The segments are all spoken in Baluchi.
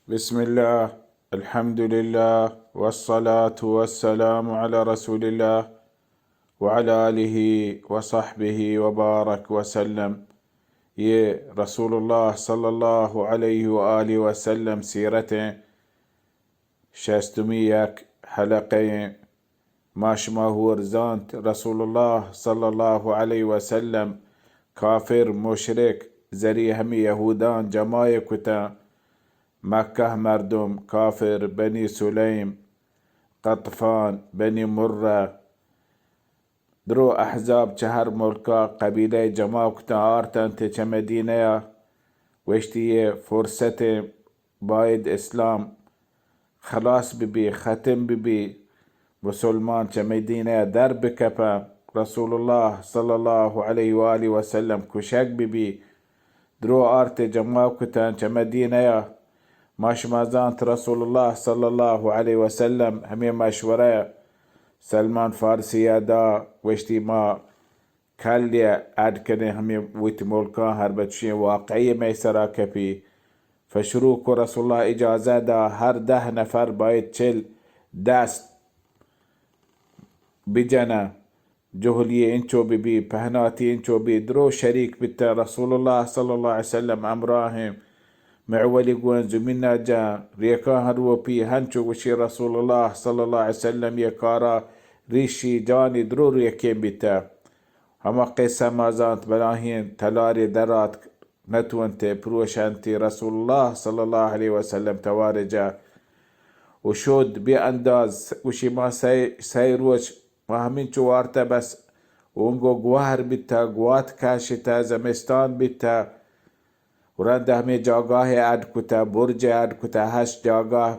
بسم الله، الحمد لله، والصلاة والسلام على رسول الله، وعلى آله وصحبه وبارك وسلم. یہ رسول اللہ صلی اللہ علیہ وآلہ وسلم سیرت شصتمی یک حلقہ ایں. ما شما ہور زانت، رسول اللہ صلی اللہ علیہ وسلم کافر، مشرک، زری ہمی یہودان جماع کتاں. مکہ مردم، کافر، بنی سلیم، قطفان، بنی مرہ، درو احزاب چہ ہر ملکا قبیلہ جماع کتاں، آرتنت چہ مدینہ ءَ. گوشتی، یہ فرصت ایں، باید اسلام خلاص بہ بی، ختم بہ بی، مسلمان چہ مدینہ ءَ در بکپاں، رسول اللہ صلی اللہ علیہ وآلہ وسلم کشگ بہ بی. درو آرت جماع کتاں چہ مدینہ ءَ. ما شما زانت، رسول اللہ صلی اللہ علیہ وسلم ہمے مشورہ سلمان فارسی ءَ دا، گوشتی، ما کلے اڈ کنیں، ہمے وتی ملکاں، ہر بچشیں واقعے مئے سرا کپی. فشروع کو، رسول اللہ اجازہ دا، ہر دہ نفر باید چل دست بجنہ، جہلی انچو بہ بی، پہناتی انچو بی. درو شریک بیتہ، رسول اللہ صلی اللہ علیہ وسلم ہمراہ ایں. معولی گون زمین ءَ جاں، ریکاں ہر روپی، ہنچو گوشی رسول اللہ صلی اللہ علیہ وسلم یہ کارا ریشی جانی درو ریکیں بیتہ. ہما قصہ ما زانت، بلاہیں تلارے در آتک، نتونتے پروشنتی، رسول اللہ صلی اللہ علیہ وسلم توارے جا و شد بے انداز. گوشی، ما سئے، سئے روچ ما ہمینچو وارتہ، بس اونگو گوہر بیتہ، گوات کشتہ، زمستان بیتہ. و رند ہمے جاگاہ اڈ کتہ، برج اڈ کتہ، ہشت جاگاہ،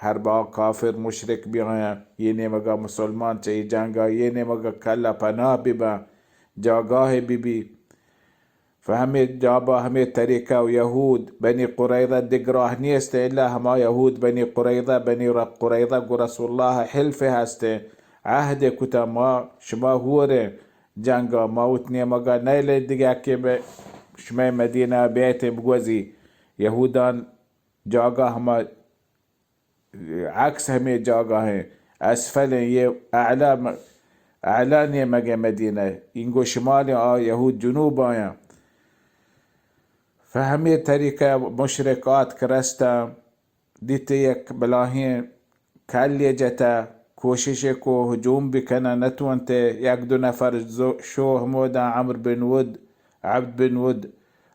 ہر با کافر مشرک بیایاں، یہ نیمگا مسلمان چہ یہ جنگا، یہ نیمگا کلا پناہ بباں، جاگاہ ببی. فہ ہمے جابا ہمے طریقہ و یہود بنی قریظہ دگراہ نیست، الا ہما یہود بنی قریظہ، بنی ر-، قریظہ گو رسول اللہ حلف ہستیں، عہد کتہ، ما شما ہوریں جنگا، ما وت نیمگا نیلیں دگہ کہ بہ شمئے مدینہ بیتیں بگوزی. یہودان جاگہ ہما عکس ہمے جاگہ ایں، اسفل ایں، یہ اعلی م-، اعلی نیمگ مدینہ، اینگو شمال ایں، آ یہود جنوب آیاں. فہ ہمے طریقہ مشرکات کہ رستہ، دیتے یک بلاہیں کلے جتہ، کوشش کو ہجوم بکنہ، نتونتے. یک دو نفر زو-، شو ہمودا، عمرو بن ود، عبد بن ود،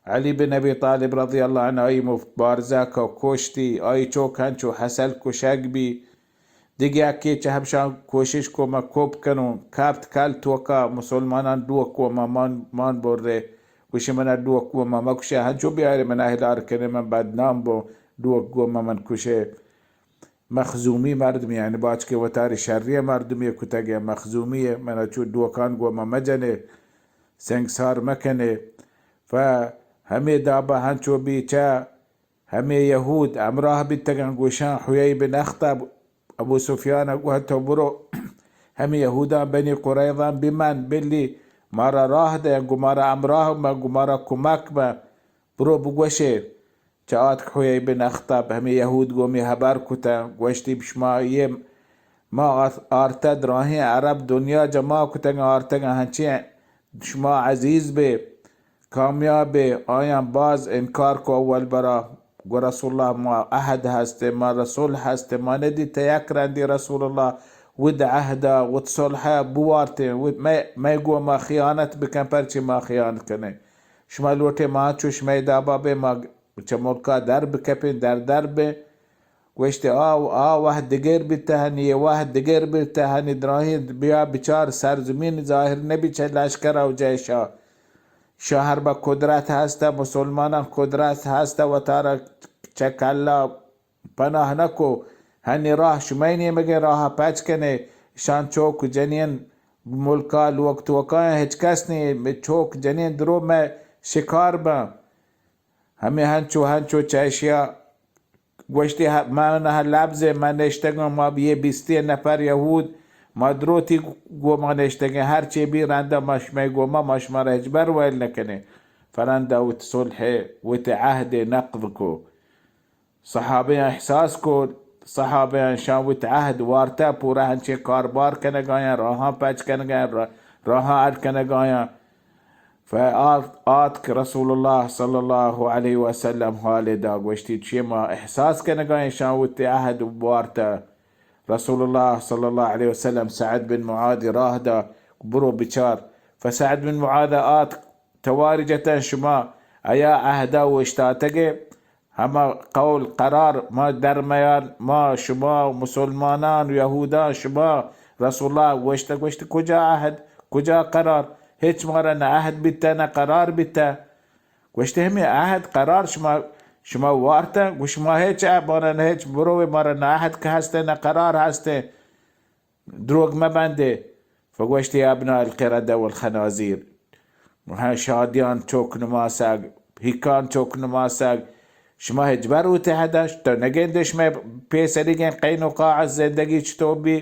علی بن ابی طالب رضی اللہ عنہ آئی مبارزہ کو، کشتی، آئی چوک ہنچو ہسل کشگ بی. دگہ یکے چہ ہمشان کوشش کو، ما کوپ کنوں، کپت کل توکا، مسلمانان ڈوک کو، ما مان، مان برے. گوشی، منا ڈوک کو، ما مکشے، ہنچو بیارے منا ہلار کنے، من بدنام بوں، ڈوک کو، ما من کشے. مخزومی مردمی، یعنی باچ کہ وتاری شری مردمی کتگے، مخزومی، منا چو ڈوکان گو ما مجنے، سنگسار مکنے. فہ ہمے دابا ہنچو بی چہ ہمے یہود ہمراہ بیتگاں، گوشاں حیی بن اخطب، ابو سفیان ءَ گوشت، تو برو ہمے یہوداں، بنی قریظاں بمن، بلی مارا راہ دے، گو مارا ہمراہ بہ، گو مارا کمک بہ، برو بگوشے. چہ آتک حیی بن اخطب، ہمے یہود گوں ہمے ہبر کتہ، گوشتی، شما یہ ما آر-، آرتہ دراہیں عرب دنیا جمع کتگاں، آرتگاں، ہنچیں شما عزیز بے، کامیاب بے. آیاں باز انکار کو اول برا. گو رسول اللہ، ما عہد ہستے، ما رسول ہستے، ما ندیتہ یک رندی رسول اللہ ود عہدا، ود صلحا بوارتیں، ود مئے، مئے گو ما خیانت بکن، پرچی ما خیانت کنیں؟ شما لوٹے ما چو شمئے دابا بے، ما چہ ملکا در بکپیں، در در بیں. گوشت، آ، آ وہد دگر بیتہ، ہنی یہ وہد دگر بیتہ، ہنی دراہیں بیا بچار، سرزمین ظاہر نبی چہ لشکر و جیشا. شہر با قدرت ہستہ، مسلمانان قدرت ہستہ، وتارا چہ کلا پناہ نکو. ہنی راہ شمئے نیمگے راہ پچ کنے، شان چوک جنین ملکا لوک توکا ہچ کس نی، چوک جنین درو مئے شکار بن. ہمے ہنچو ہنچو چہ اشیا گوشتی، ہ-، من ہر لبزے من نشتگاں، ما یہ بیستی نفر یہود، ما دروتی گو ما نشتگیں، ہر چی بی رندا ما شمئے گو ما، ما شما را ہچبر ویل نکنیں. فرندا وت صلح، وت عہد نقض کو. صحابیاں احساس کو، صحابیاں شان وت عہد وارتہ، پورا ہنچیں کاربار کنگایاں، راہاں پچ کنگایاں، را-، راہاں اڈ کنگایاں۔ فآت-، آتک رسول اللہ صلی اللہ علیہ وسلم حال دا، گوشتی چی ما احساس کنگایاں شان وت عہد وارتہ۔ رسول اللہ صلی اللہ علیہ وسلم سعد بن معاذ راہ دا، برو بچار۔ فسعد بن معاذ آتک تواری جتن، شما ایا عہدا اوشتاتگے؟ ہما قول قرار ما درمیان ما شما و مسلمانان و یہودان شما رسول اللہ گوشتہ، گوشت کجا عہد، کجا قرار؟ ہچ مارا نہ عہد بیتہ نہ قرار بیتہ۔ گوشت ہمے عہد قرار شما، شما وارتہ؟ گوشت ما ہچ عہد مارا نہ، ہچ بروے مارا نہ عہد کہ ہستہ نہ قرار ہستہ۔ دروگ مہ بندے۔ فگوشتی ابناء القردة والخنازير۔ ہاں، شادیان چوک نماسگ، ہیکان چوک نماسگ، شما ہچبر وتی عہدش، تو نگندے شما پیسریگیں قینقاع زندگی چطور بی،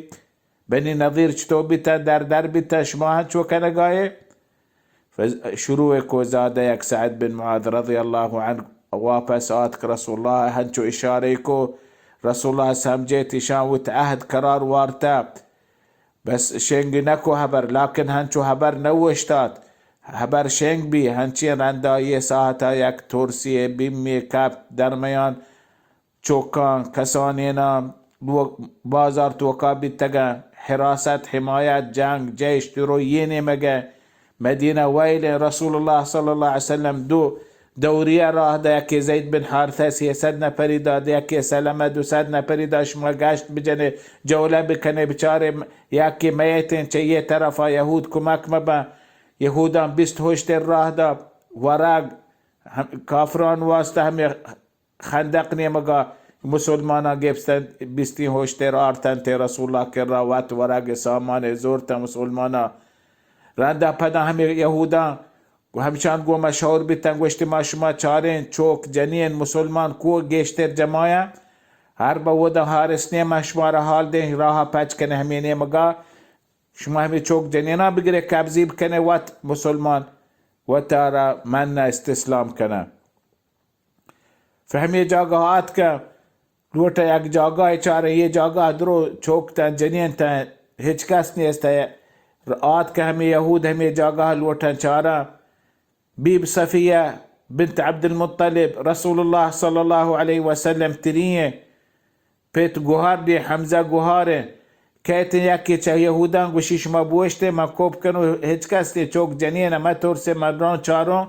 بنی نضیر چطور بیتن، در در بیتن، شما ہنچو کنگائے؟ فز-، شروع کو زادہ یک سعد بن معاذ رضی اللہ عنہ واپس آتک رسول اللہ ہنچو اشارے کو، رسول اللہ سمجھت ایشان وت عہد قرار وارتہ، بس شنگ نکو ہبر، لکن ہنچو ہبر نہ اوشتات، ہبر شنگ بی، ہنچیں رندا یہ ساعتا یک ترسی بیمی کپت درمیان چوکاں، کسانیناں، لوگ بازار توکا بیتگاں، حراست، حمایت، جنگ، جیش درو یہ نیمگے۔ مدینہ ویلیں، رسول اللہ صلی اللہ علیہ وسلم دو دوریہ راہ دا، یکے زید بن حارثہ سیصد نفری دا، یکے سلمہ دو صد نفری دا، شما گشت بجنے، جولہ بکنے، بچارے یکے میتیں چہ یہ طرفا یہود کمک مبن۔ یہوداں بیست ہشتر راہ دا، ورگ، ہم-، کافران واسطہ ہمیں خندق نیمگا مسلماناں گپتنت، بیستیں ہشتر آرتنت رسول اللہ کرا، وت ورگ سامان زورتن مسلماناں۔ رندا پدا ہمے یہوداں گو ہمشان گو مشہور بیتن، گوشتی ما شما چاریں چوک جنین مسلمان کو گیشتر جمایا، ہر با ودا حارس نیما شمارا حال دیں، راہ پچ کنے ہمے نیمگا، شما ہمے چوک جنینا بگرے قبضی بکنے وت مسلمان وتارا من استسلام کنے۔ فہمی جاگہ آتکہ، لوٹہ یک جاگہ چارہ، یہ جاگہ درو چوک تن، جنین تن، ہچ کس نیست ہے۔ آتکہ ہمے یہود ہمے جاگہ لوٹن چارہ۔ بیب صفیہ بنت عبد المطلب، رسول اللہ صلی اللہ علیہ وسلم ترین پت گوہار دی، حمزہ گوہار، کیت یکی چہ یہودان گوشی شما بوشتے، من کوپ کنو، ہچ کس تے چوک جنین مہ ترسے، من رون چاروں،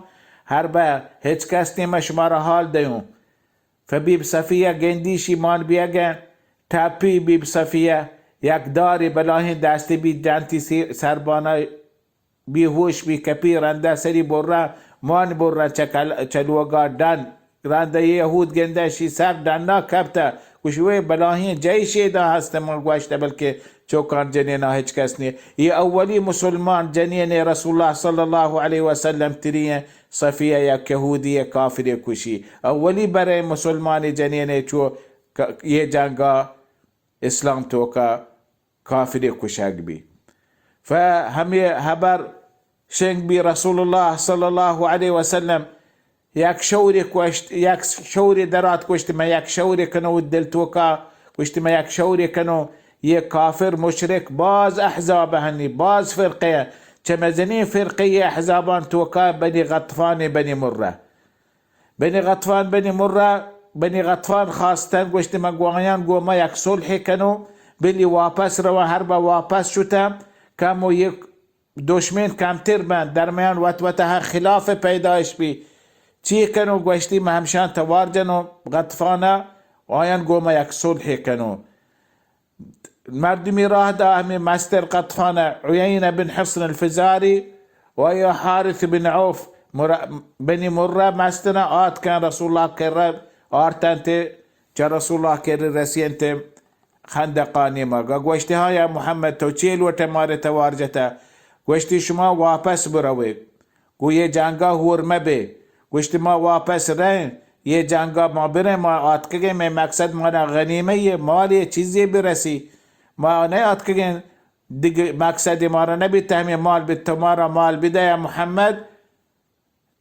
ہر بہ ہچ کس تے من شمارا حال دیوں۔ فبیب صفیہ گندی شی مان بیگہ، ٹپی بیب صفیہ یک داری بلاہیں دستی بی جنتی سی-، سربانا بے ہوش بی کپی، رندا سری برا مان برا چہ کل-، چہ لوگا ڈن۔ رندا یہود گندہ شی سر ڈنا کپتہ۔ گوشی وے بلاہیں جیشے دا ہست، من گوشتہ بلکہ چوکان جنینا ہچ کس نی۔ یہ اولی مسلمان جنین رسول اللہ صلی اللہ علیہ وسلم تری ہیں، صفیہ یک یہودی کافر کشی۔ اولی برے مسلمان جنین چو ک-، یہ جنگا اسلام توکا کافرے کشگ بی۔ فہمی ہبر شنگ بی رسول اللہ صلی اللہ علیہ وسلم یک شورے کوشت، یک شورے درات، گوشت من یک شورے کنو دل توکا، گوشت من یک شورے کنو، یہ کافر مشرک باز احزاب ہنی، باز فرقے، چہ مزنی فرقے احزابان توکا بنی غطفان بنی مرہ۔ بنی غطفان، بنی مرہ، بنی غطفان خواستن، گوشت من گوایان گو ما یک صلحے کنو، بلی واپس روا، ہر با واپس شتن، کم و یک دشمن کمتر بن، درمیان وت وتہ خلاف پیدایش بی۔ چی کنو؟ گوشتی من ہمشان توار جنو غطفانہ، آیان گو ما یک صلحے کنو۔ مردمی راہ دا ہمیں مستر غطفان عیینہ بن حصن الفزاری و یا حارث بن عوف مر-، بنی مرہ مستنا آتکن رسول اللہ کرا آرتنت چہ رسول اللہ کرا رسینت خندقانی مگا۔ گوشتی ہاں یا محمد تو چی لوٹے مارے توار جتا؟ گوشتی شما واپس بروے۔ گو یہ جنگا ہور مبے۔ گوشت ما واپس رہیں، یہ جنگا ما بریں، ما آتکگیں، مئے مقصد مارا غنیمہ یہ مال یہ چیزے برسی۔ ما نہ آتکگیں دگہ مقصد مارا نبیت، ہمیں مال بیت، تو مارا مال بدے یا محمد۔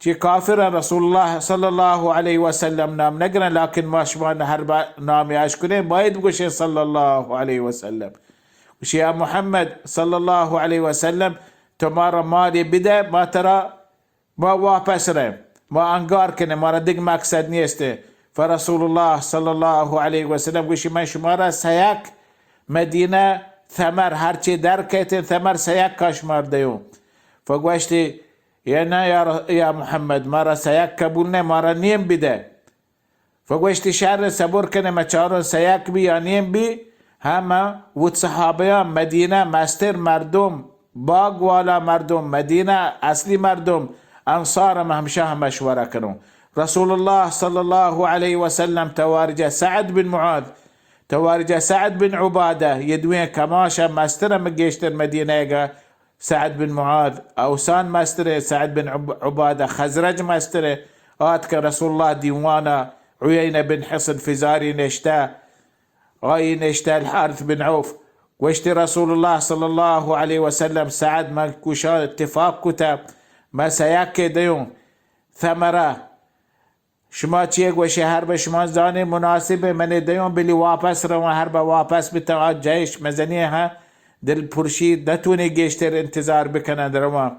چی کافر رسول اللہ صلی اللہ علیہ وسلم نام نگرن، لیکن ما شما ہر با نام اش کنیں، باید بگوشیں صلی اللہ علیہ وسلم۔ گوشی، یا محمد صلی اللہ علیہ وسلم، تو مارا مالی بدے، ما ترا، ما واپس رہیں، ما انگار کنیں، مارا دگ مقصد نیستے۔ فرسول اللہ صلی اللہ علیہ وسلم گوشی، من شمارا سیک مدینہ ثمر، ہرچی در کیتیں ثمر سیک کا شمار دیوں۔ فگوشتی، یا نہ یا ر-، یا محمد، مارا سیک قبول نہ، مارا نیم بدے۔ فگوشتی، شر، صبر کنے، مچارون سیک بی یا نیم بی، ہما وت صحابیان مدینہ مستر مردم، باگ والا مردم، مدینہ اصلی مردم، انصار ہم ہمشہ ہم مشورہ کنوں۔ رسول اللہ صلی اللہ علیہ وسلم توارجہ سعد بن معاذ، توارجہ سعد بن عبادہ، یہ دویں کماشا مستر ہم گیشتر مدینہ گا سعد بن معاذ، اوسان مسترے، سعد بن عب-، عبادہ خزرج مسترے، آتکہ رسول اللہ دیوانا، عیینہ بن حصن فزاری نشتہ، آئی نشتہ الحارث بن عوف۔ گوشتی رسول اللہ صلی اللہ علیہ وسلم، سعد، من کوشا اتفاق کتہ، من سیاکے دیوں، ثمرہ، شما چے گوشے؟ ہر بہ شما زانے مناسب ہے، منے دیوں بلی واپس رواں، ہر بہ واپس بتاں، آ جیش مزنی ہاں، دل پرشی، نتونے گیشتر انتظار بکنن رواں۔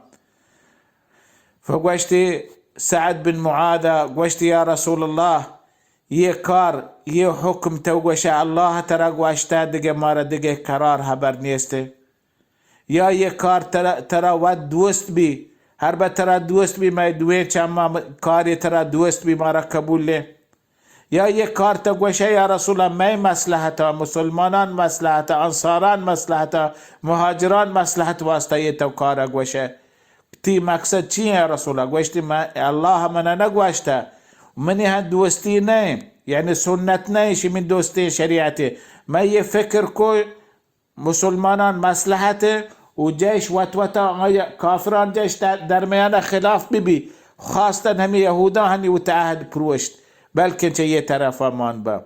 فگوشتی سعد بن معاذ، گوشتی، یا رسول اللہ، یہ کار، یہ حکم تو گوشے، اللہ ترا گوشتہ، دگہ مارا دگہ قرار حبر نیستے۔ یا یہ کار ترا، ترا وت دوست بی، ہر بہ ترا دوست بی، مئے دوئیں چما کاری ترا دوست بی، مارا قبول لے۔ یا یہ کار تو گوشے، یا رسول اللہ، مئے مصلحتا، مسلمانان مصلحتا، انصاران مصلحتا، مہاجران مصلحت واسطہ یہ تو کارا گوشے۔ تی مقصد چی ہے یا رسول اللہ؟ گوشتی، من، اللہ منا نگوشتہ، منی ہاں دوستی نہیں، یعنی سنت نہیں، شمی دوستی شریعت۔ من یہ فکر کو مسلمانان مصلحت و جیش وت وتا آیا کافران جیش در-، درمیان خلاف بی بی، خواستن ہمی یہودان ہنی وت عہد پروشت، بلکن چہ یہ طرفا مان با۔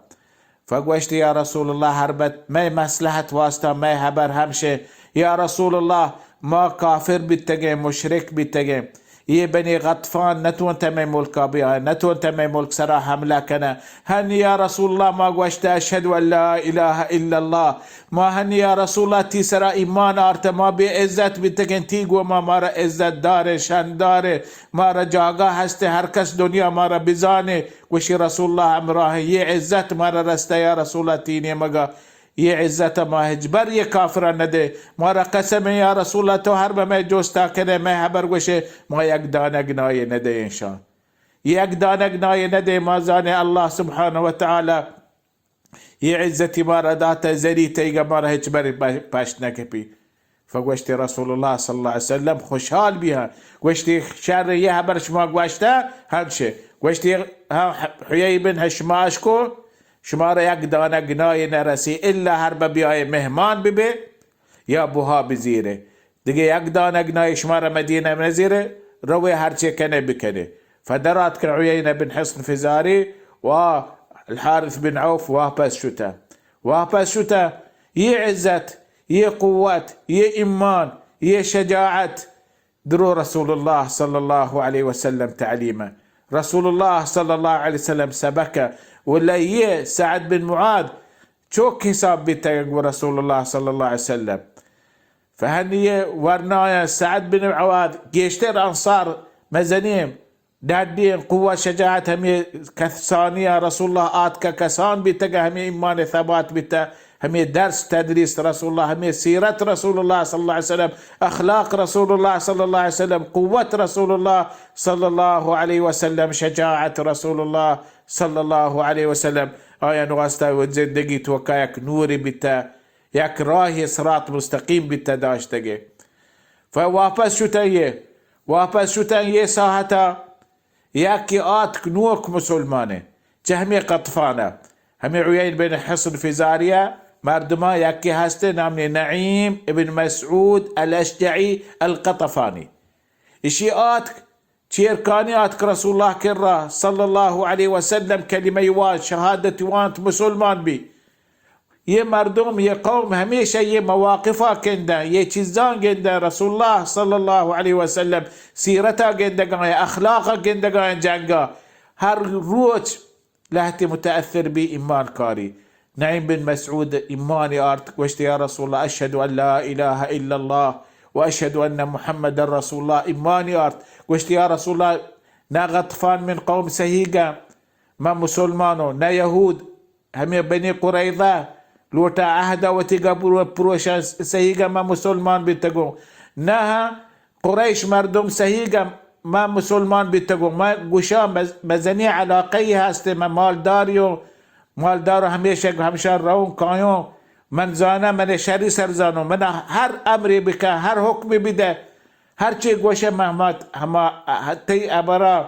فگوشت، یا رسول اللہ، ہر بت مئے مصلحت واسطہ مئے حبر ہمشے، یا رسول اللہ، ما کافر بیتگیں، مشرک بیتگیں، یہ بنی غطفان نتونتہ مئے ملکا بیائے، نتونتہ مئے ملک سرا حملہ کنہ۔ ہن یا رسول اللہ، ما گوشتہ، اشہد ان لا الہ الا اللہ، ما ہن یا رسول اللہ تی سرا ایمان آرتہ، ما بے عزت بیتگیں، تی گوما مارا عزت دارے، شان دارے، مارا جاگہ ہستے، ہر کس دنیا مارا بزانے۔ گوشی، رسول اللہ ہمراہ، یہ عزت مارا رستہ یا رسول اللہ تی نیمگا، یہ عزت ما ہچبر یہ کافرا ندے۔ مارا قسم ہے یا رسول اللہ، تو ہر بہ مئے جوستا کنے، مئے حبر گوشے، ما یک دانگ نائے ندے انشان۔ یک دانگ نائے ندے، ما زانے اللہ سبحانہ و تعالی یہ عزتی مارا داتہ، زری تئیگا مارا ہچبر پ-، پشت نکپی۔ فگوشتی رسول اللہ صلی اللہ علیہ وسلم خوشحال بیاں۔ گوشتی، شر، یہ حبر شما گوشتہ، ہنچے۔ گوشتی، ہاں، حیی بن حشماش کو، شمارا یک دانگ نائے نرسی، الا ہر بہ بیائے مہمان ببے، یا بہا بزیرے۔ دگہ یک دانگ نائے شمارا مدینہ نزیرے، روے ہرچے کنے بکنے۔ فدراتکن عیینہ بن حصن فزاری و الحارث بن عوف واپس شتہ۔ واپس شتہ، یہ عزت، یہ قوت، یہ ایمان، یہ شجاعت، درو رسول اللہ صلی اللہ علیہ وسلم تعلیمہ۔ رسول اللہ صلی اللہ علیہ وسلم سبقہ۔ ولا یہ سعد بن معاذ چوک حساب بیتگ گو رسول اللہ صلی اللہ علیہ وسلم۔ فہنی ورنایا سعد بن عواد گیشتر انصار مزنیں ڈاڈیں قوت شجاعت ہمیں کسانی رسول اللہ آتکہ کسان بیتگ، ہمیں ایمان ثبات بیتہ، ہمیں درس تدریس رسول اللہ، ہمیں سیرت رسول اللہ صلی اللہ علیہ وسلم، اخلاق رسول اللہ صلی اللہ علیہ وسلم، قوت رسول اللہ صلی اللہ علیہ وسلم، شجاعت رسول اللہ صلی اللہ علیہ وسلم۔ آیان واسطہ و زندگی توکا یک نور بیتہ، یک راہ صراط مستقیم بیتہ داشتگے۔ ف واپس شتہ یہ، واپس شتہ یہ ساعتا یکی آتک نوک مسلمانے، چہ ہمیں قطفانا، ہمیں عیین بن حصن فزاریہ مردما یکی ہستے نامی نعیم ابن مسعود الاشجعی القطفانی۔ اشی آتک چیرکانی آتک رسول اللہ کرا صلی اللہ علیہ وسلم کلمہ وان، شہادت وانت، مسلمان بی۔ یہ مردم، یہ قوم ہمیشہ یہ مواقفا گندن، یہ چیزاں گندن، رسول اللہ صلی اللہ علیہ وسلم سیرتا گندگاں، اخلاقا گندگاں، جنگا ہر روچ لہتے متاثر بی، ایمان کاری۔ نعیم بن مسعود ایمان آرت، گوشت، یا رسول اللہ، اشهد ان لا اله الا الله و اشهد ان محمد رسول الله۔ ایمان آرت، گوشت، یا رسول اللہ، نہ غطفان من قوم سہیگا، من مسلمانوں، نہ یہود، ہمے بنی قریظہ لوٹا عہد وتی گا برو پروشاں، سہیگا من مسلمان بیتگوں، نہ قریش مردم سہیگا من مسلمان بیتگوں۔ من گوشاں مز-، مزنی علاقہ ای ہستے، من مالداریوں، مالدار ہمیشہ ہمشان رون کایوں، من زاناں من شری سر زانوں، من ہر امرے بکن، ہر حکمے بدہ، ہر چی گوشہ من ہما، ہما تئی ابرا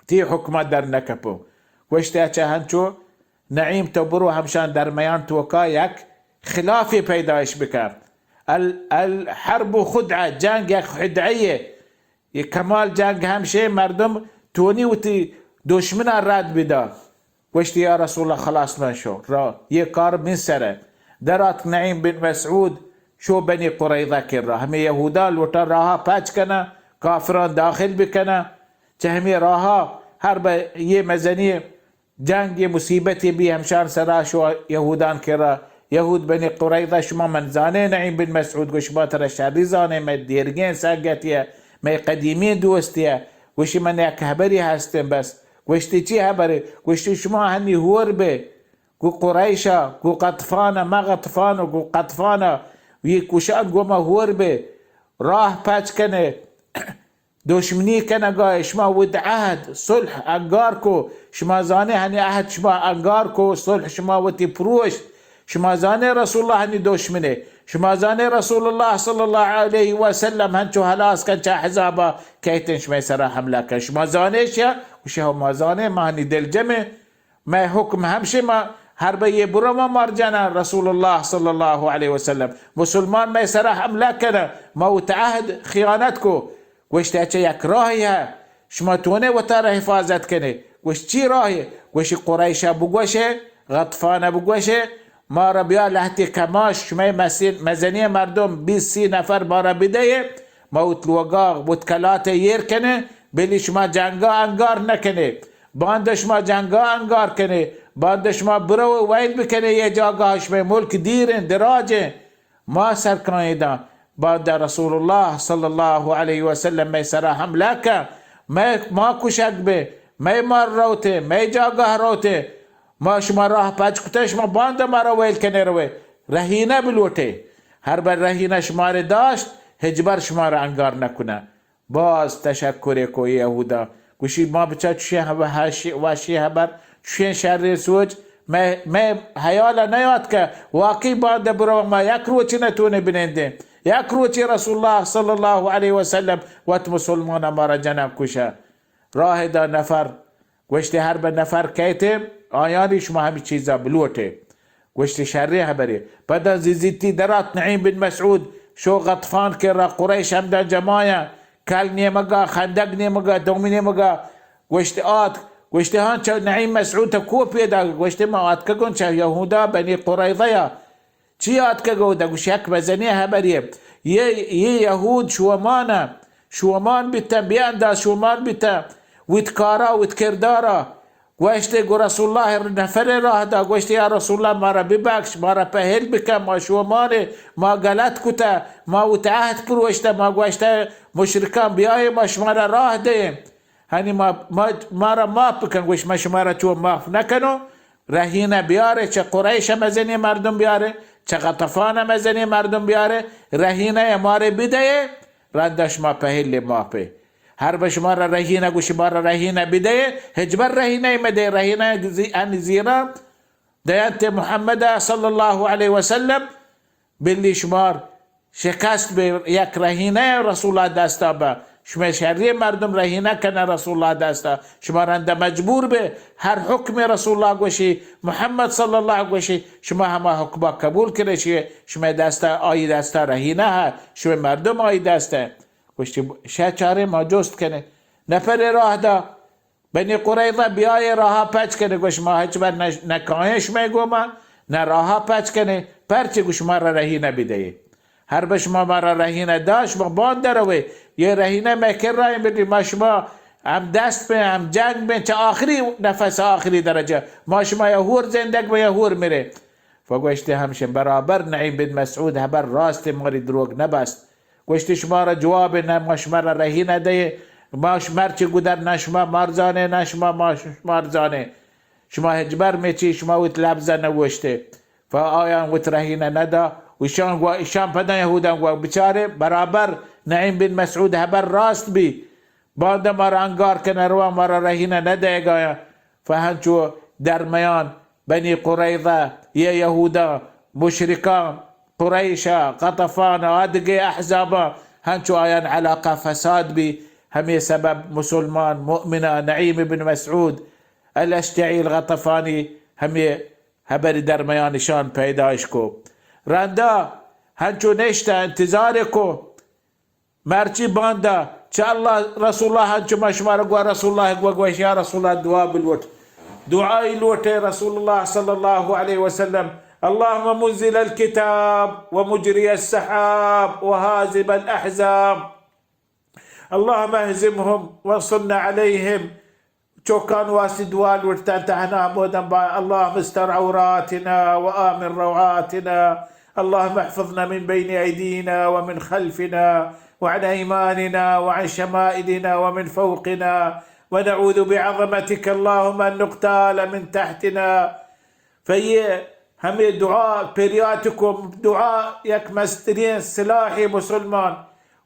تی حکمت در نکپوں۔ گوشت، اچھا ہنچو نعیم تو برو، ہمشان درمیان توکا یک خلافے پیدائش بکن۔ ال-، الحرب خدعہ، جنگ یک خدعہ یے۔ یہ کمال جنگ ہمشے مردم تونی وتی دشمنا رد بدا۔ گوشتی، یا رسول اللہ، خلاص من شو، را یہ کار من سر ہے۔ درات نعیم بن مسعود شو بنی قریظہ کرا، ہمیں یہودا لوٹا راہا پچ کنا، کافران داخل بکنا، چہ ہمیں راہا ہر بہ یہ مزنی جنگ، یہ مصیبت بی ہمشان سرا، شو یہودان کرا۔ یہود بنی قریظہ، شما من زانے، نعیم بن مسعود گوش، ما ترا شری زانے، میں دیرگیں سنگتی ہے، میں قدیمی دوستی ہے۔ گوشی، من یک خبری ہستیں بس۔ گوشتی، چی خبرے؟ گوشتی، شما ہنی ہور بے، گو قریشا، گو غطفانا، ما غطفانو، گو غطفانا، یہ کشان گو ما ہور بے، راہ پچ کنے، دشمنی کنگا، شما وت عہد، صلح انگار کو، شما زانے ہنی عہد شما انگار کو، صلح شما وتی پروشت، شما زانے رسول اللہ ہنی دشمنے، شما زانے رسول اللہ صلی اللہ علیہ وسلم ہنچو ہلاس کن چہ احزابا کہتیں شما سرا حملہ کن، شما زانے شیا، گوشی ہو ما زانے، ما ہنی دلجمے، مئے حکم ہمشے، ما ہر بہ یہ برو ما مار جانا، رسول اللہ صلی اللہ علیہ وسلم، مسلمان مئے سرا حملہ کنا، ما وت عہد خیانت کو۔ گوشت، اچھا یک راہی ہے، شما تونے وتارا حفاظت کنے۔ گوشت، چی راہی؟ گوشی، قریشا بگوشے، غطفانا بگوشے، مارا بیا لہتے کماش، شمئے مسین-، مزنی مردم بیست سی نفر مارا بدئے، ما وت لوگا وت کلات ایر کنے، بلی شما جنگا انگار نکنے۔ باندا شما جنگا انگار کنے، باندا شما برو ویل بکنے، یہ جاگہ شمئے ملک دیریں، دراجیں۔ ما سر کائیں داں، باندا رسول اللہ صلی اللہ علیہ وسلم مئے سرا حملہ کن، مئے، ما کشگ بے، مئے مار روتے، مئے جاگہ روتے، ما شما راہ پچ کتے، شما باندا مارا ویل کنے روے، رہینہ بلوٹے۔ ہر بر رہینہ شمارے داشت، ہچبر شمارا انگار نکنہ۔ باز تشکرے کو یہودا۔ گوشی، ما بچا چوشیں ہب-، ہشی-، وشی حبر، چوشیں شریں سوچ، مئے، مئے حیالا نیات کہ واقعی باندا برو ما یک روچی نتونے بنندیں۔ یک روچی رسول اللہ صلی اللہ علیہ وسلم وت مسلمان مارا جنگ کشا۔ راہ دا نفر گوشتی، ہر بہ نفر کئیت، آیانی شما ہمے چیزا بلوٹے۔ گوشتی، شریں ہبرے۔ پدا زیزیتی درات نعیم بن مسعود، شو غطفان کرا، قریش ہمدا جمایا، کل نیمگا، خندق نیمگا، دومی نیمگا، گوشت آت، گوشتی، ہاں، چہ نعیم مسعود تا کو پیدا؟ گوشتی، ما آتکگوں چہ یہودا بنی قریظہ یا۔ چی آتکگ اودا؟ گوش، یک مزنیں ہبرے۔ یہ، یہ یہود شومانا، شومان بیتن، بے انداز شومان بیتن، وت کارا، وت کردارا۔ گوشتے، گو رسول اللہ نفر راہ دا، گوشتے، یا رسول اللہ، مارا ببخش، مارا پہل بکن، ما شومانے، ما غلط کتا، ما وت عہد پروشتا، ما گوشتا مشرکان بیائے، ما شمارا راہ دیں۔ ہنی ما، ما، مارا معاف بکن۔ گوش، من شمارا چو معاف نکنوں۔ رہینہ بیارے، چہ قریش مزنی مردم بیارے، چہ غطفان مزنی مردم بیارے، رہینہ مارے بدئے، رندا شما پہلے معافے۔ ہر بہ شمارا رہینہ، گوش، مارا رہینہ بدئے، ہچبر رہینہ مدئے، رہینہ زی-، ان زیرا دینت محمد صلی اللہ علیہ وسلم۔ بلی شمار شکست بے، یک رہینہ رسول اللہ دستا با، شما شری مردم رہینہ کنہ رسول اللہ دستا، شما رندا مجبور بے، ہر حکم رسول اللہ گوشی، محمد صلی اللہ گوشی، شما ہما حکمہ قبول کرے، شی-، شما دستا، آئی دستا رہینہ ہے، شما مردم آئی دستا۔ گوشتی، شہ چارے ما جست کنے۔ نفر راہ دا، بنی قریظہ بیائے راہا پچ کنے، گوش، ما ہچبر نہ، نہ کائیں شمئے گوما، نہ راہا پچ کنے، پرچے گو شما را رہینہ بدئے۔ ہر بہ شما مارا رہینہ دا، شما باندا روئے، یہ رہینہ مئے کرا ایں، بلے ما شما ہم دست بیں، ہم جنگ بیں، چہ آخری نفس، آخری درجہ، ما شما یا ہور زندگ بیں یا ہور مرے۔ فگوشتے ہمشن برابر نعیم بن مسعود ہبر راست، ماری دروگ نبست۔ گوشتی، شما را جواب نہ، ما شما را رہی نہ دئے، ما ش-، مرچی گدر نہ شما مارزانے، نہ شما ما ش-، مارزانے۔ شما ہچبر میچی، شما وت لبزہ نہ گوشتے۔ فا آیان وت رہی نہ ندا۔ و شان گوا، شان پدا یہودان گوا، بچارے، برابر نعیم بن مسعود ہبر راست بی۔ باندا مارا انگار کنہ روان، مارا رہی نہ نہ دئیگایاں۔ فہنچو درمیان بنی قریظہ، یہ یہوداں، مشرکاں، قریشا، غطفان، آدگے احزاباں، ہنچو آیان علاقہ فساد بی۔ ہمے سبب مسلمان، مؤمنا، نعیم بن مسعود الاشجعی الغطفانی ہمے ہبری درمیان شان پیدائش کو۔ رندا ہنچو نشتہ انتظار کو۔ مرچی باندا چہ اللہ، رسول اللہ ہنچو ما شمارا گوا، رسول اللہ گوا گوش، یا رسول اللہ دعا بلوٹ۔ دعائی لوٹے رسول اللہ صلی اللہ علیہ وسلم، اللهم منزل الكتاب ومجري السحاب وهازم الأحزاب، اللهم اهزمهم وانصرنا عليهم۔ چوکان واسطے دعا لوٹتا تہنا ہمودن با، اللهم استر عوراتنا وآمن روعاتنا، اللهم احفظنا من بين أيدينا ومن خلفنا وعن أيماننا وعن شمائلنا ومن فوقنا، ونعوذ بعظمتك اللهم أن نغتال من تحتنا۔ فیہ ہمے دعا پریات کو، دعا یک مسترین سلاح مسلمان۔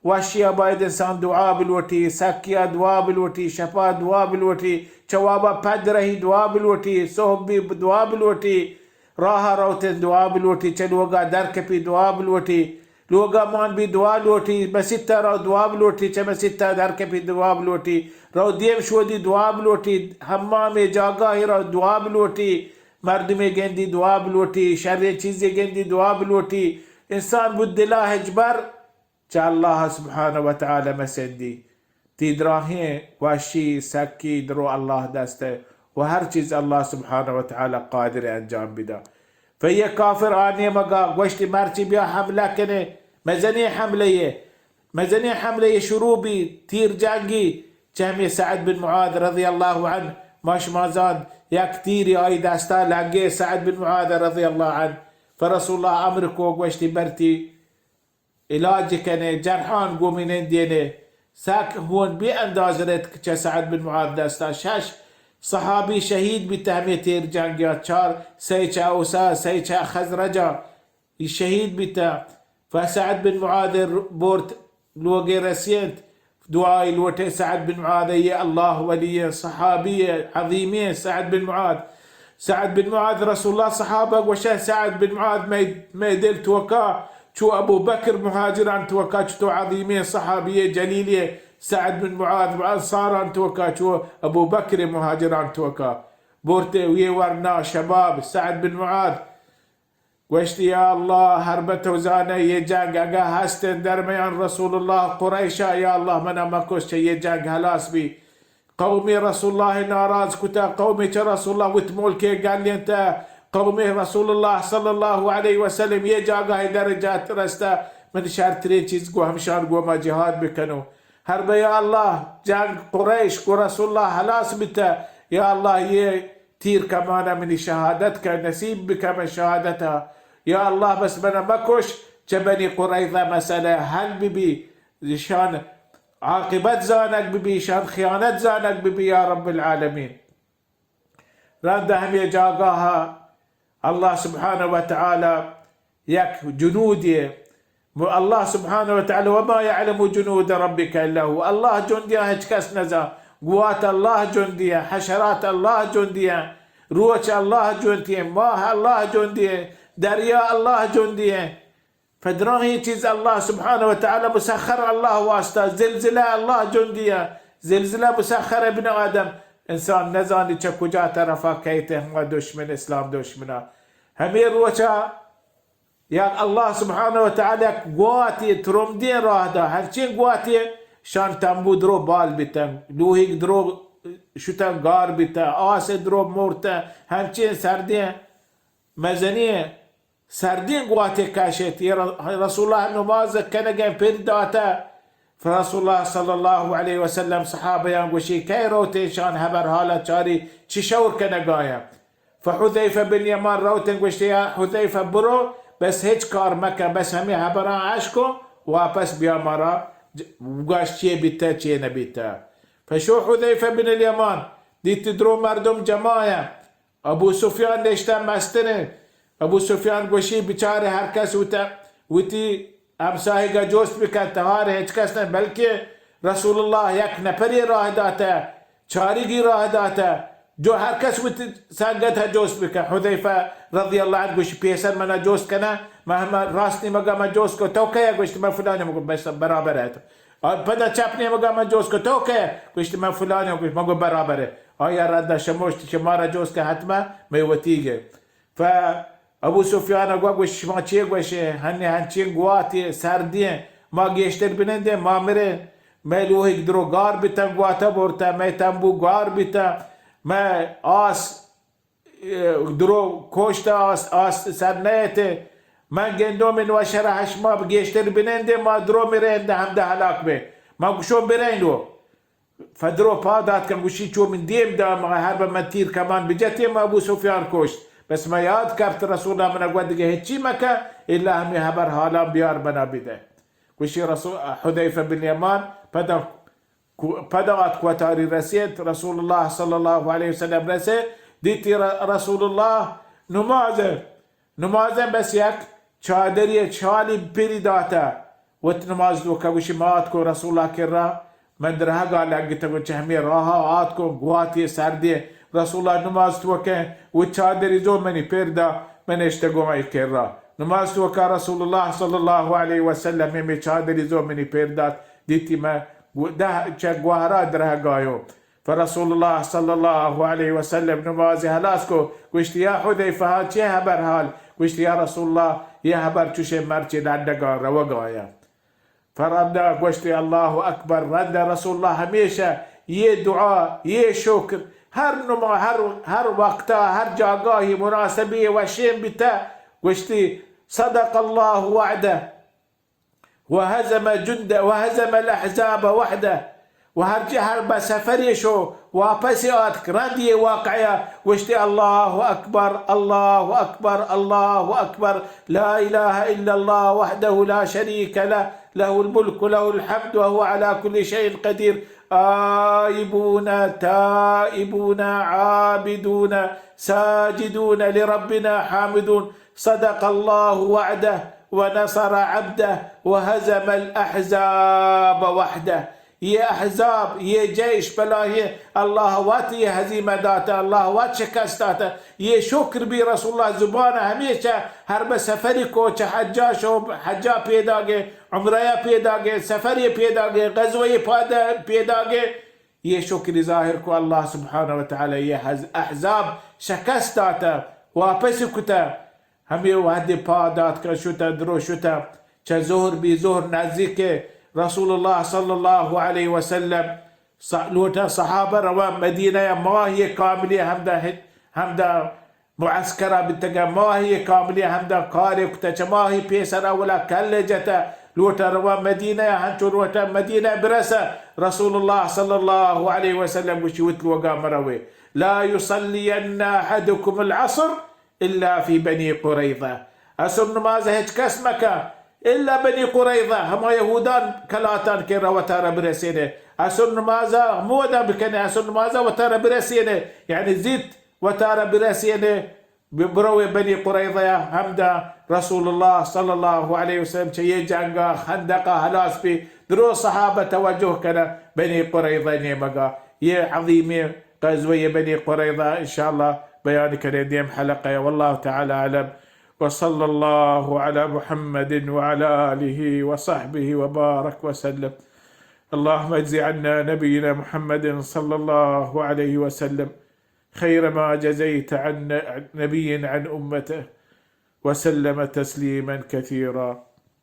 وشیا باید انسان دعا بلوٹی، سکیا دعا بلوٹی، شپا دعا بلوٹی، چوابا پد رہی دعا بلوٹی، صحب بی دعا بلوٹی، راہ روتن دعا بلوٹی، چہ لوگا در کپی دعا بلوٹی، لوگا مان بی دعا لوٹی، مسیتا رو دعا بلوٹی، چہ مسیتا در کپی دعا بلوٹی، رو دیم شودی دعا بلوٹی، حمام جاگاہی رو دعا بلوٹی، مردمے گندی دعا بلوٹی، شریں چیزے گندی دعا بلوٹی۔ انسان بود دلا ہچبر چہ اللہ سبحانہ و تعالی مسندی۔ تی دراہیں وشی سکی درو اللہ دست و ہر چیز اللہ سبحانہ و تعالی قادر انجام بدا۔ فیہ کافر آ نیمگا گوشتی، مرچی بیا حملہ کنے، مزنیں حملہ یہ، مزنیں حملہ یہ شروع بی، تیر جنگی، چہ ہمیں سعد بن معاذ رضی اللہ عنہ، ما شما زاند، یک تیری آئی دستا لگے سعد بن معاذ رضی اللہ عنہ۔ فرسول اللہ امر کو گوشتی، برتی علاج کنے، جرحان گومینین دینے، سک ہون بے انداز رتک چہ سعد بن معاذ دستا۔ شش صحابی شہید بیتہ ہمیں تیر جنگیا، چار، سئے چہ اوسا، سئے چہ خزرجا، ای شہید بیتہ۔ فسعد بن معاذ بورت لوگے رسینت، دعائی لوٹے سعد بن معاذ، یہ اللہ ولی، صحابی عظیمی سعد بن معاذ۔ سعد بن معاذ، رسول اللہ صحابہ گوشہ، سعد بن معاذ، مئے، مئے دل توکا چو ابو بکر مہاجران توکا چو تو عظیمی صحابی جلیلی سعد بن معاذ و انصاران توکا چو ابو بکر مہاجران توکا۔ بورتے وی ورنا شباب سعد بن معاذ۔ گوشتی، یا اللہ، ہر بہ تو زانئے یہ جنگ اگہ ہستیں درمیان رسول اللہ قریشا، یا اللہ، منا مکش، چہ یہ جنگ ہلاس بی۔ قومی رسول اللہ ناراض کتا، قومی چہ رسول اللہ وت ملکے گلینتا، قومی رسول اللہ صلی اللہ علیہ وسلم یہ جاگہ درجات رستا، من شرترین چیز گو ہمشان گو ما جہاد بکنو۔ ہر بہ یا اللہ، جنگ قریش گو رسول اللہ ہلاس بیتا، یا اللہ، یہ تیر کمانا منی شہادت کا، نصیب بکا من شہادتا۔ یا اللہ، بس منا مکش، چہ بنی قریظہ مسئلہ حل ببی، ایشان عاقبت زانگ ببی، ایشان خیانت زانگ ببی، یا رب العالمین۔ رند ہمے جاگاہا اللہ سبحانہ و تعالی یک جنودے، اللہ سبحانہ و تعالی، وما یعلم جنود ربک الا هو، اللہ جندیاں ہچ کس نزان، گوات اللہ جندیاں، حشرات اللہ جندیاں، روچ اللہ جندیاں، ماہ اللہ جندیاں، دریا اللہ جندیاں۔ پہ دراہیں چیز اللہ سبحانہ و تعالی مسخر، اللہ واسطہ، زلزلہ اللہ جندیاں، زلزلہ مسخر ابن آدم۔ انسان نزانی چہ کجا طرفا کئیت، ہما دشمن، اسلام دشمنا۔ ہمے روچا یک اللہ سبحانہ و تعالی یک گواتے ترمدیں راہ دا، ہرچیں گواتے شان تمبو درو بال بیتن، لوہیگ درو شتن گار بیتن، آس درو مرتن، ہنچیں سردیں مزنیں سردیں گواتے کشت۔ یہ ر-، رسول اللہ نماز کنگیں پر داتہ۔ فرسول اللہ صلی اللہ علیہ وسلم صحابیان گوشی، کئے روتیں شان ہبر حالا چاری چی شور کنگایا؟ فحذیفہ بن یمان روتیں گوشتی، یا حذیفہ برو، بس ہچ کار مکن، بس ہمیں ہبران اش کو، واپس بیا مارا ج-، گوش چیے بیتہ، چیے نبیتہ۔ فشو حذیفہ بن الیمان، دیتی درو مردم جماعہ، ابو سفیان نشتہ مستریں۔ ابو سفیان گوشی، بچارے ہر کس وتا، وتی ہمساہگا جوست بکن، تہارے ہچ کس نہ، بلکہ رسول اللہ یک نفری راہ داتہ، چارگی راہ داتہ، جو ہر کس وتی سنگت ء جوست بکن۔ حذیفہ رضی اللہ عنہ گوشی، پیسر منا جوست کنہ، من ہما راست نیمگا من جوست کو، تو کئے؟ گوشت، من فلانی۔ گوشت، بس برابر ہے۔ اور پدا چپ نیمگا من جوست کو، تو کئے؟ گوشت، من فلانی۔ گوشت، من گو برابر ہے۔ آیا رندا شموشت، شمارا جوست کہ حتما میں وتیگے۔ ف ابو سفیان ء گوا گوشت، شما چے گوشے؟ ہنی ہنچیں گواتے سردی ایں، ما گیشتر بنندیں، ما مریں۔ مئے لوہیگ درو گار بیتن، گواتا برتن، مئے تمبو گار بیتن، مئے آس، اے، درو کوشت آس، آس سر نیتے۔ من گندوم انو شرح شما گیشتر بنندیں، ما درو مریں، ہمدا ہلاک بیں۔ ما گوشوں بریں لو۔ فدرو پاد آتکن، گوشی، چو من دیم دام، ہر بہ من تیر کمان بجتیں، ما ابو سفیان کشت۔ بس ما یاد کرت، رسول اللہ منا گوت، دگہ ہچی مکن، الا ہمیں ہبر حالان بیار منا بدہ۔ گوشی رسول، حذیفہ بن یمان پدا، پدا آتک وتاری رسیت، رسول اللہ صلی اللہ علیہ وسلم رسے، دیتی ر-، رسول اللہ نماز نمازیں بس یک چادری چالی پری داتہ، وت نماز توکا گوشی، ما آتکو رسول اللہ کرا، من درہگا لگتگو، چہ ہمیں راہا آتکو، گواتی سردی، رسول اللہ نماز توکیں، وت چادری زو منی پر دا، من اشتگو آئی کرا۔ نماز توکا رسول اللہ صلی اللہ علیہ وسلم ہمیں چادری زو منی پر دات، دیتی من گو-، دہ چہ گوہرا درہگایو۔ فرسول اللہ صلی اللہ علیہ وسلم نماز ہلاس کو، گوشت، یا حذیفہ، چے ہبر حال؟ گوشت، یا رسول اللہ، یہ ہبر چوشے مرچی ڈڈگا روگایا۔ فرندا گوشت، اللہ اکبر۔ رندا رسول اللہ ہمیشہ یہ دعا، یہ شکر، ہر نما-، ہر، ہر وقتا، ہر جاگاہی مناسبی وشین بیتا، گوشتی، صدق اللہ وعدہ۔ وهزم جند، وهزم الأحزاب وحده۔ و ہرچی ہر بہ سفرے شو، واپس آتک، رند یہ واقعہ، گوشتی، الله أكبر، الله أكبر، الله أكبر، لا إله إلا الله وحده لا شريك له، له الملك وله الحمد وهو على كل شيء قدير، آيبون تائبون عابدون ساجدون لربنا حامدون۔ صدق الله وعده ونصر عبده وهزم الأحزاب وحده۔ یہ احزاب، یہ جیش بلاہیں اللہ وت یہ ہزیمہ داتا، اللہ وت شکست داتا۔ یہ شکر بی رسول اللہ زبان ہمیشہ ہر بہ سفری کو، چہ حجا شو، حجا پیداگے، عمرہ پیداگے، سفری پیداگے، غزوہ پاد-، پیداگے۔ یہ شکری ظاہر کو اللہ سبحانہ و تعالی یہ حز-، احزاب شکست داتا، واپس کتا۔ ہمے وہدے پاد آتکا شتا، درو شتا، چہ ظہر بی، ظہر نزدیک، رسول اللہ صلی اللہ علیہ وسلم ص-، لوٹا صحابہ روا مدینہ یا ماہ یہ کاملی ہمدا ہت-، ہمدا معسکرا بیتگا، ماہ یہ کاملی ہمدا کارے کتا، چہ ماہی پیسر اولا کل جتا، لوٹا روا مدینہ یا ہنچو لوٹا مدینہ برسا، رسول اللہ صلی اللہ علیہ وسلم گوشی وت لوگا مروے، لا يصلين أحدكم العصر إلا في بني قريظة۔ عصر نماز ہچ کس مکا، الا بنی قریظہ، ہما یہودان کلاتان کہ رو وتارا برسینے۔ عصر نمازا ہمودا بکنے، عصر نمازا وتارا برسینے، یعنی زیت وتارا برسینے، ب-، بروے بنی قریظہ یا ہمدا رسول اللہ صلی اللہ علیہ وسلم چہ یہ جنگا خندقا ہلاس بی، درو صحابہ توجہ کنا بنی قریظہ نیمگا۔ یہ عظیمیں غزوہ بنی قریظہ انشاءاللہ بیان کریں دیم حلقہ۔ واللہ تعالی اعلم۔ وصلى الله على محمد وعلى آله وصحبه وبارك وسلم. اللهم اجز عنا نبينا محمد صلى الله عليه وسلم خير ما جزيت عن نبي عن أمته وسلم تسليما كثيرا.